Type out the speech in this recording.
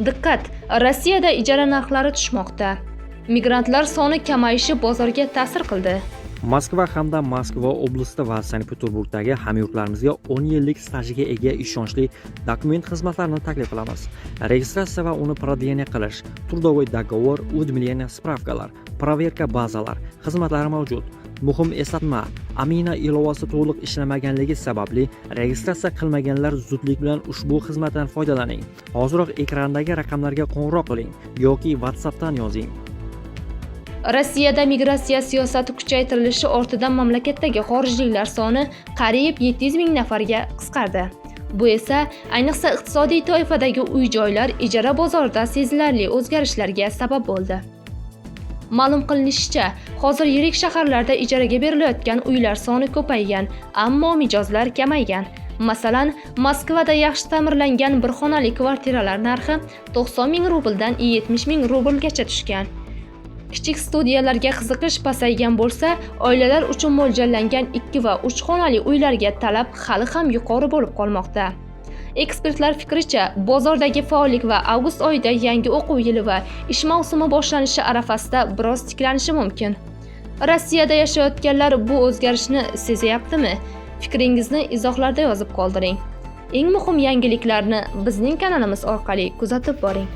Diqqat! Rossiyada ijara narxlari tushmoqda. Migrantlar soni kamayishi bozorga ta'sir qildi. Moskva hamda Moskva oblasti va Sankt-Peterburgdagi hamyurtlarimizga 10 yillik stajiga ega ishonchli dokument xizmatlarini taklif qilamiz. Registratsiya va uni продление qilish, трудовой договор, уведомление, справка lar, проверка bazalar xizmatlari mavjud. Muhim eslatma: Amina ilovasi to'liq ishlamaganligi sababli registratsiya qilmaganlar zudlik bilan ushbu xizmatdan foydalaning. Hoziroq ekrandagi raqamlarga qo'ng'iroq qiling yoki WhatsAppdan yozing. Rossiyada migratsiya siyosati kuchaytirilishi ortidan mamlakatdagi xorijliklar soni qariyb 700 ming nafarga qisqardi. Bu esa ayniqsa iqtisodiy toifadagi uy-joylar ijara bozorida sezilarli o'zgarishlarga sabab bo'ldi. Ma'lum qilinishicha, hozir yirik shaharlarda ijaraga berilayotgan uylar soni ko'paygan, ammo mijozlar kamaygan. Masalan, Moskvada yaxshi ta'mirlangan bir xonali kvartiralar narxi 90 ming rubldan 70 ming rublgacha tushgan. Kichik studiyalarga qiziqish pasaygan bo'lsa, oilalar uchun mo'ljallangan 2 va 3 xonali uylarga talab hali ham yuqori bo'lib qolmoqda. Ekspertlar fikricha, bozordagi faollik va avgust oyida yangi o'quv yili va ish mavsumi boshlanishi arafasida biroz tiklanishi mumkin. Rossiyada yashayotganlar bu o'zgarishni sezayaptimi? Fikringizni izohlarda yozib qoldiring. Eng muhim yangiliklarni bizning kanalimiz orqali kuzatib boring.